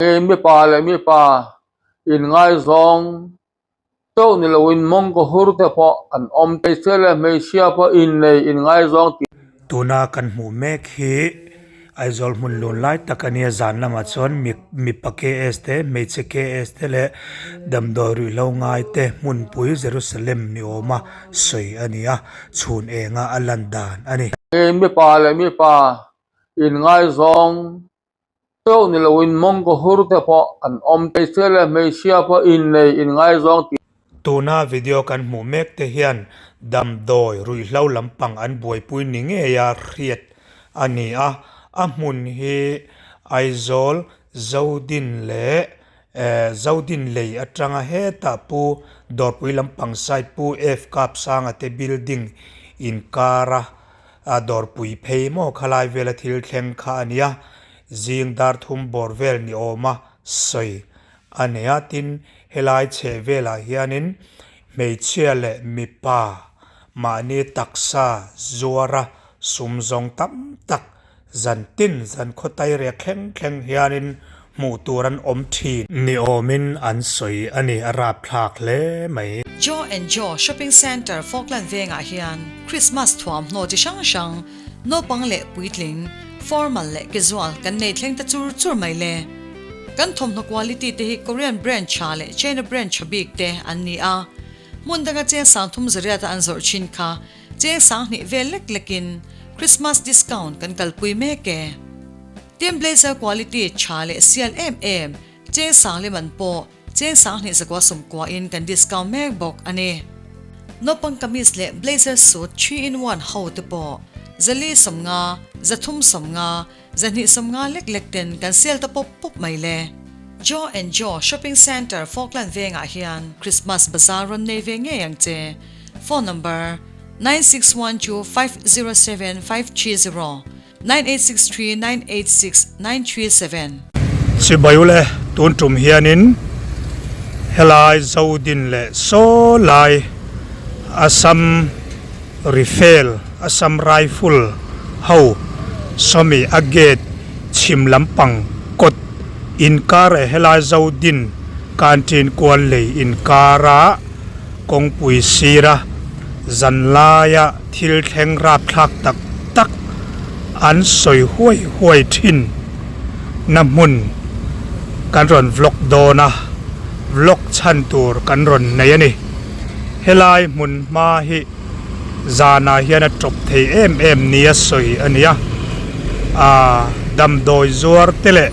Mipa leh mipa inngaizawng chauh ni loin mawngkaw hur te pawh an awm. Hmeichhia leh hmeichhia pawh innei inngaizawng tih. Tuna kan hmuh mek hi Aizawl hmun lun lai tak a nia, zan lamah chuan mipa KS te, hmeichhe KS te leh damdawi ruihhlo ngai te hmunpui Jerusalem ni awma sawi a ni a, chhun enga a lan dan a ni. Mipa leh mipa inngaizawng Chauh ni loin mawngkaw hur te pawh an awm. Hmeichhia leh hmeichhia pawh innei inngaizawng tih. Tuna video kan hmuh mek te hian damdawi ruihhlo lampang an buaipui ni ngeia hriat a ni a, a hmun hi Aizawl Zodin leh Zodin lei atanga hetah Pu Dawrpui lampang side Pu F Kapsanga te building inkara A dawrpui phei maw khalai vela thil thleng kha a nia, zing dar thum bawr vel ni awma sawi a nei a, tin helai chheh velah hianin hmeichhia leh mipa mahni taksa zuara sum zawng tam tak zan tin zan khaw tai rek thleng thleng hianin Hmuh tur an awm thin. Ni awmin an sawi a ni, a rapthlak hle mai. Joe and Joe Shopping Centre Falkland vengah hian Christmas thuamhnaw chi hrang hrang, naupang leh puitling, formal leh casual kan nei thleng ta chur chur mai le. Kan thawmhnaw quality te hi Korean brand tha leh China brand tha bik te an ni a, hmun danga cheng sang thum zariata an zawrh thin kha cheng sang hnih vel lek lekin Christmas discount kan kalpui mek e. Tin blazer quality tha leh sial em em cheng sang lem an pawh cheng sang hnih zakua sawmkua in kan discount mek bawk a ni. Naupang kamis leh blazer suit 3 in 1 ho te pawh zali sawmnga, zathum sawmnga, zahnih sawmnga lek lek ten kan sel ta pawp pawp mai le. Joe and Joe Shopping Centre Falkland vengah hian Christmas bazaar rawn nei ve ngei ang che. Phone number, 961250 7530. 9863 986 937. Chibai ule, tun tum hianin helai Zodin leh saw lai Assam Rifle, Assam Rifle ho sawmi a gate chhim lampang kawt inkar eh helai Zodin canteen kual lei inkara kawngpui sira zanlaia Thil thleng rapthlak tak tak an sawi huai huai thin na hmun kan rawn vlog dawn a, vlog chhan tur kan rawn nei a ni. Helai hmun hma hi zanah hian a tawp thei em em nia sawi a ni a, aaa damdawi zuar te leh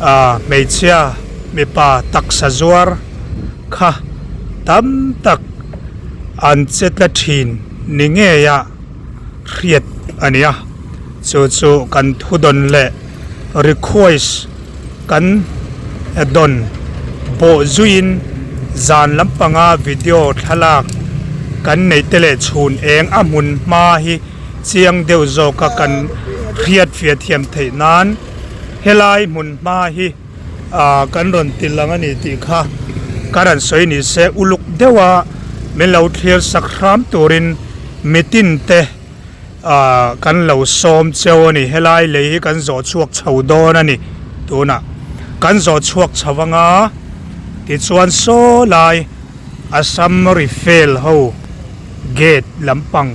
aaa hmeichhia mipa taksa zuar kha tam tak an che tla thin ni ngeia hriat a ni a, chu chu kan thu dawn leh request kan dawn bawh zuiin zan lampanga video thlalak kan neih te leh chhun eng a hmun hma hi chiang deuh zawka kan hriat fiah thiam theih nan helai hmun hma hi. Aaa kan rawn ti lang a ni tih kha ka rawn sawi ni se uluk deuh a min lo thlir sak hram turin mitin te aaa kan lo sawm cheu a ni helai lei hi kan zawh chhuak chho dawn a ni tunah kan zawh chhuak chho anga tichuan saw lai Assam Rifle ho gate lampang.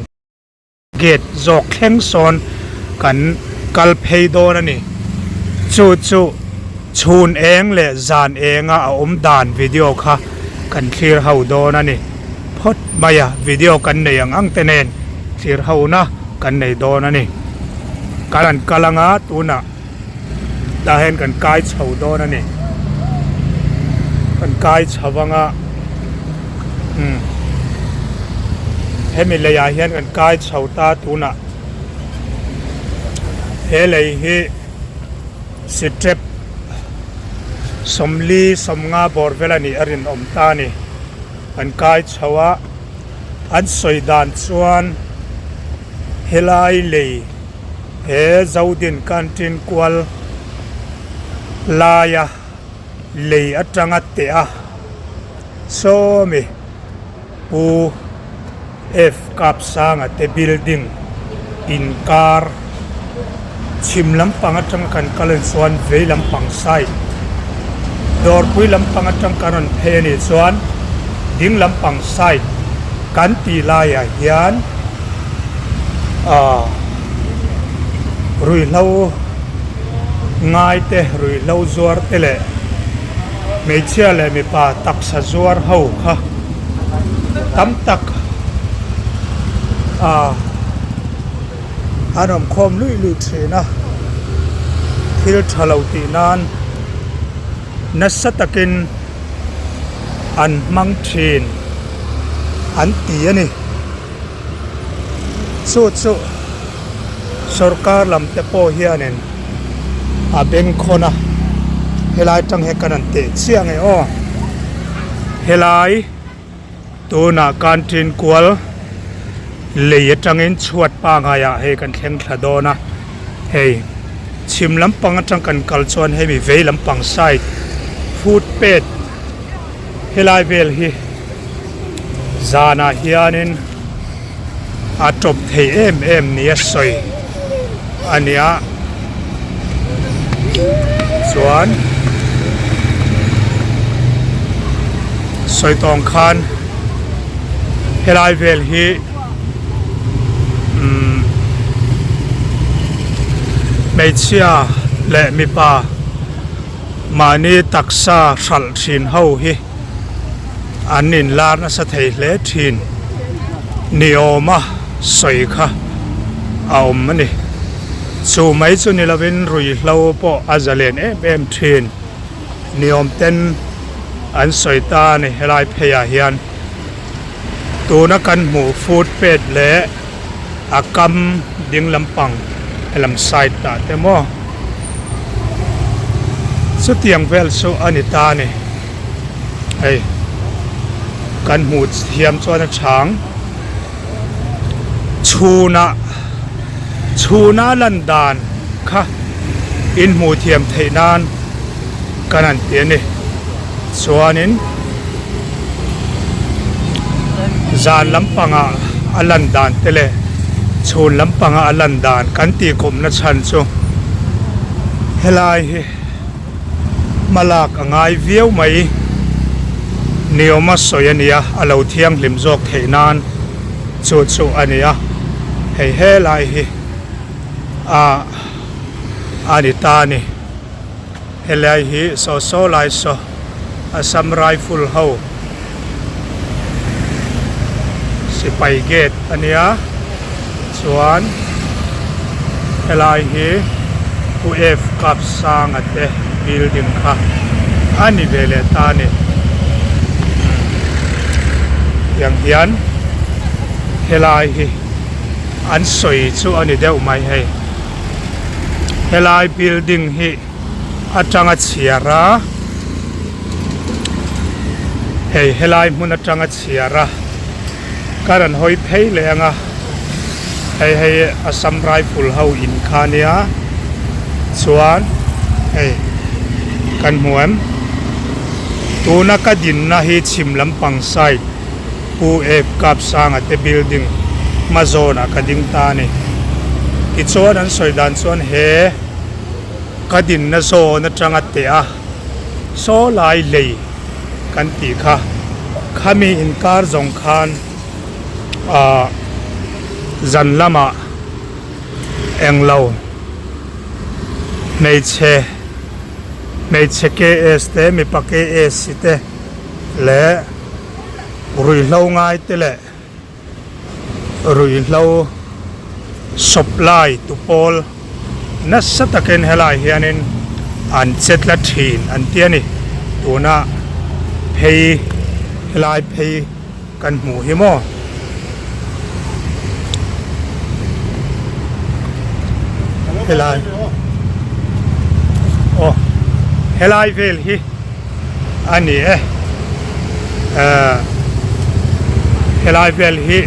Gate zawk thleng sawn kan kal phei dawn a ni. Chu chu chhun eng leh zan enga a awm dan video kha kan thlir ho dawn a ni. Phawt mai a, video kan nei ang ang te nen thlir ho na kan nei dawn a ni. Kan han kal anga tunah tah hian kan kai chho dawn a ni. Kan kai chho anga umm hemi leiah hian kan kai chho ta tunah he lei hi step sawmli sawmnga bawr vel a nih a rinawm ta a ni. Kan kai chho a an sawi dan chuan helai lei. He Zodin canteen kual laia lei atanga teh a sawmi Pu F Kapsanga te building inkar chhim lampang atanga kan kal en chuan vei lampang side. Dawrpui lampang atang kan rawn phei a nih chuan ding lampang side kan tih laiah hian ah ruihhlo ngai te ruihhlo zuar te leh hmeichhia leh mipa taksa zuar ho kha tam tak ah an awm khawm luih luih thin a thil tha lo tih nan nasa takin an hmang thin an ti a ni chu chu sawrkar lam te pawh hianin a bengkhawn a helai tang hian kan han teh chiah ang e aw helai. Tunah canteen kual lei atangin chhuat pangaiah hei kan thleng thla dawn a, hei chhim lampang atang kan kal chuan hemi vei lampang side footpath helai vel hi zanah hianin a tawp thei em em nia sawi a nia chuan sawi tawng khan helai vel hi umm hmeichhia leh mipa mahni taksa hralh thin ho hi. An inlar nasa thei hle thin ni awma sawi kha a awm a ni. Chu mai chu ni lovin ruihhlo pawh a zalen em em thin ni awm ten an sawi ta a ni helai pheiah hian. Tuna kan hmuh footpath leh a kam ding lampang helam side ah te maw chutiang vel chu a ni ta a ni hei kan hmuh thiam chuan a chhang chhunah chhuna lan dan kha in hmuh thiam theih nan kan han ti a ni chuanin. Zan lampanga a lan dan te leh chhun lampanga a lan dan kan tih kawmna chhan chu helai hi hma lak a ngai viau mai niawma sawi a nia a lo thianghlim zawk theih nan chu chu a ni a hei helai hi ah a ni ta a ni. Helai hi saw saw lai saw Assam Rifle ho sipai gate a nia chuan helai hi Pu F Kapsanga te building kha a ni ve leh ta a ni tiang hian helai hi an sawi chu a ni deuh mai hei. Helai building hi atanga chhiar a hei helai hmun atanga chhiar a ka rawn hawi phei leh ang a hei hei Assam Rifle ho in kha ania chuan hei kan hmu em tuna ka dinna hi chhim lampang side. Pu Ep Kapsanga te building hma zawnah ka ding ta a ni. Tichuan an sawi dan chuan he ka dinna zawn atanga teh a saw lai lei kan tih kha khami inkar zawng khan ah zan lamah englo hmeichhe hmeichhe KS te mipa KS te leh. Ruihhlo ngai te leh ruihhlo supply tu pawl nasa takin helai hianin an che tla thin an ti a ni. Tuna phei helai phei kan hmuh hi maw. Helai aw helai vel hi. a ni e ehh helai vel hi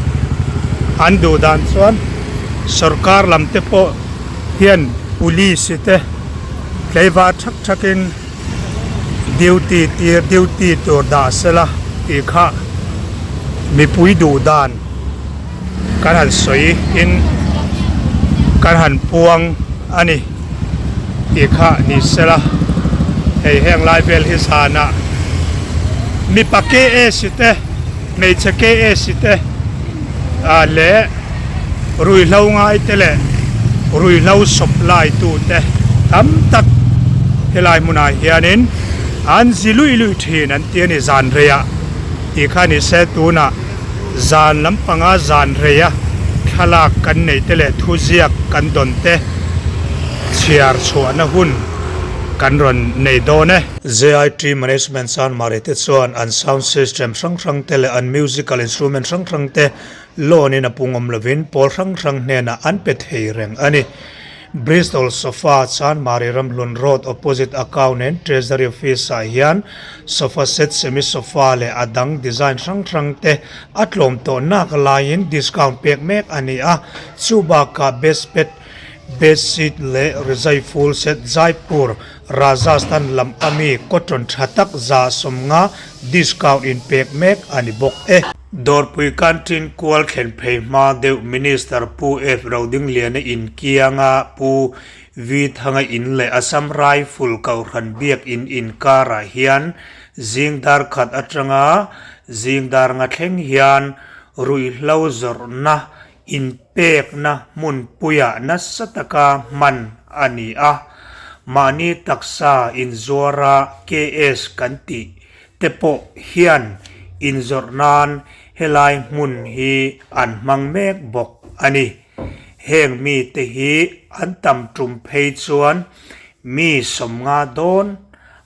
an duh dan chuan sawrkar lam te pawh hian police te tleivar thak thak in duty tir duty tur dah sela tih kha mipui duh dan kan han sawi in kan han puang a ni. Tih kha ni sela. Hei heng lai vel hi zanah mipa KS te hmeichhe KS te ah leh ruihhlo ngai te leh ruihhlo supply tu te tam tak helai hmunah hianin an zi luih luih thin an ti a ni zan reiah tih kha ni se tunah zan lampanga zan reia thlalak kan neih te leh thuziak kan dawn te chhiar chhuahna hun kan rawn nei dawn e. JIT Management Chanmari te chuan an sound system hrang hrang te leh an musical instrument hrang hrang te loan in a pungawm lovin pawl hrang hrang hnenah an pe thei reng a ni. Bristol Sofa Chanmari Ramhlun Road opposite Account and Treasury Office ah hian sofa set, semi sofa leh a dang design hrang hrang te a tlawm tawh nak laiin discount pek mek a ni a, chubakah best pet Bedsheet leh rizai full set Jaipur, Rajasthan lam ami cotton tha tak 150 discount in pek mek a ni bawk e. Dawrpui Canteen kual thlen phei hma deuh Minister Pu F Rodingliana in kianga Pu V Thanga in leh Assam Rifle Kohhran Biak In inkarah hian zing dar khat atanga zing dar nga thleng hian ruihhlo zawrhna Inpekna hmunpuiah nasa taka hman a ni a, mahni taksa inzuara KS kan tih te pawh hian inzawrh nan helai hmun hi an hmang mek bawk a ni. Heng mite hi an tam tum phei chuan mi 50 dawn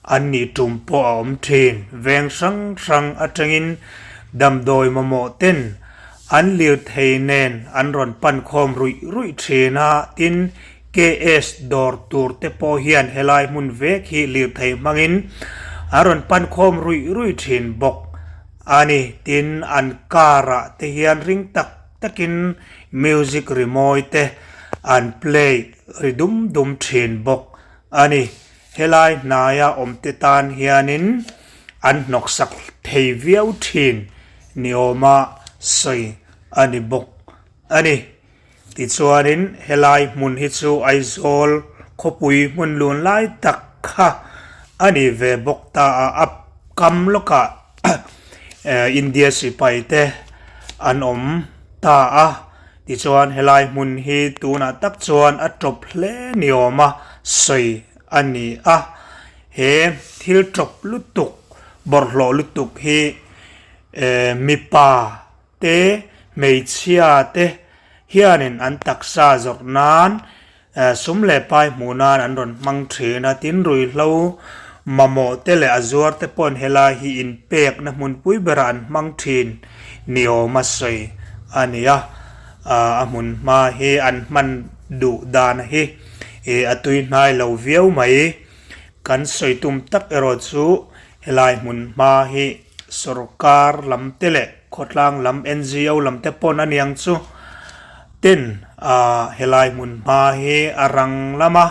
an nih tum pawh a awm thin. Veng hrang hrang atangin damdawi mamawh ten an lirthei nen an rawn pan khawm ruih ruih thin a, tin KS dawr tur te pawh hian helai hmun vek hi lirthei hmangin an rawn pan khawm ruih ruih thin bawk a ni. Tin an car ah te hian ring tak takin music rimawi te an play ri dum dum thin bawk a ni. Helai hnaia awmte tan hianin an hnawksak thei viau thin ni awma sawi a ni bawk a ni. Tichuanin helai hmun hi chu Aizawl khawpui hmun lun lai tak kha a ni ve bawk ta a, a kam lawkah India sipai te an awm ta a. Tichuan helai hmun hi tunah tak chuan a tawp hle ni awma sawi a ni a, he thil tawp lutuk, bawrhhlawh lutuk hi mipa te hmeichhia te hianin an taksa zawrh nan Sum leh pai hmuh nan an rawn hmang thin a, tin ruihhlo mamawh te leh a zuar te pawhin helai hi inpekna hmunpui berah an hmang thin ni awm a sawi a ni a, a hmun hma hi an hman duh dan hi a tui hnai lo viau mai. Kan sawi tum tak erawh chu helai hmun hma hi sorkar lam te leh khawtlang lam NGO lam te pawn a niang chu ten ah helai hmun hma hi a rang lama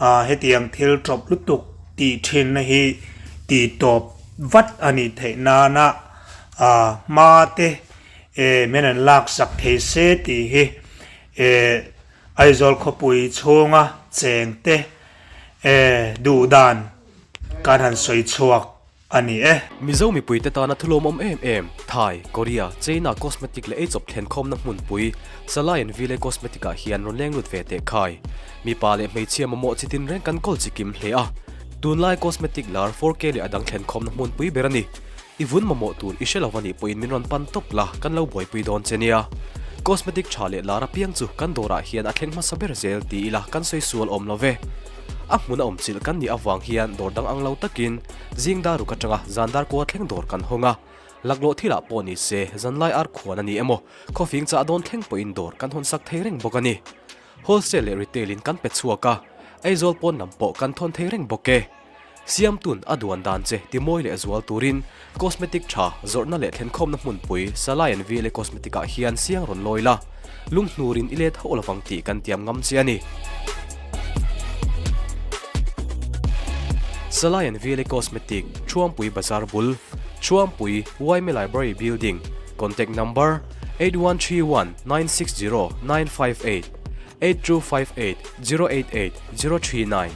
ah hetiang thil tawp lutuk tih thin na hi tih tawp vat a nih theih nana ah hma te eh men an lak sak thei se tih hi eh Aizawl khawpui chhunga cheng te eh duh dan kan han sawi chhuak a ni e. Mizo mipuite tana thulawmawm em em, Thai, Korea, China cosmetic leh eichawp thlenkhawmna hmunpui, Salai and Ville Cosmetic ah hian rawn leng lut ve teh khai. Mipa leh hmeichhia mamawh chi tin reng kan kawl chi kim hle a. Tunlai cosmetic lar 4K leh a dang thlenkhawmna hmunpui ber a ni. I vun mamawh tur i hre lo a nih pawhin min rawn pan tawp la, kan lo buaipui dawn che nia. Cosmetic tha leh lar apiang chu kan dawrah hian a thleng hmasa ber zel ti ila kan sawi sual awm lo ve. A hmun a awm chilh kan nih avang hian dawr dang ang lo takin zing dar ruk atanga zan dar kua thleng dawr kan hawng a, laklawh thilah pawh ni se zanlai ar khuan a ni emaw khawfing chah dawn thleng pawhin dawr kan hawn sak thei reng bawk a ni. Wholesale leh retail in kan pe chhuak a, Aizawl pawn lam pawh kan thawn thei reng bawk e. Siamtun a duan dan che timawi leh zual turin cosmetic tha zawrhna leh thlenkhawmna hmunpui Salai and VLA Cosmetic ah hian siang rawn lawi la, lunghnurin i let hauh lovang tih kan tiam ngam che a ni. Salai and VLA Cosmetic, Thuampui Bazar bul, Thuampui, Yma Library Building, Contact Number, 8131 960 958, 8258 088 039.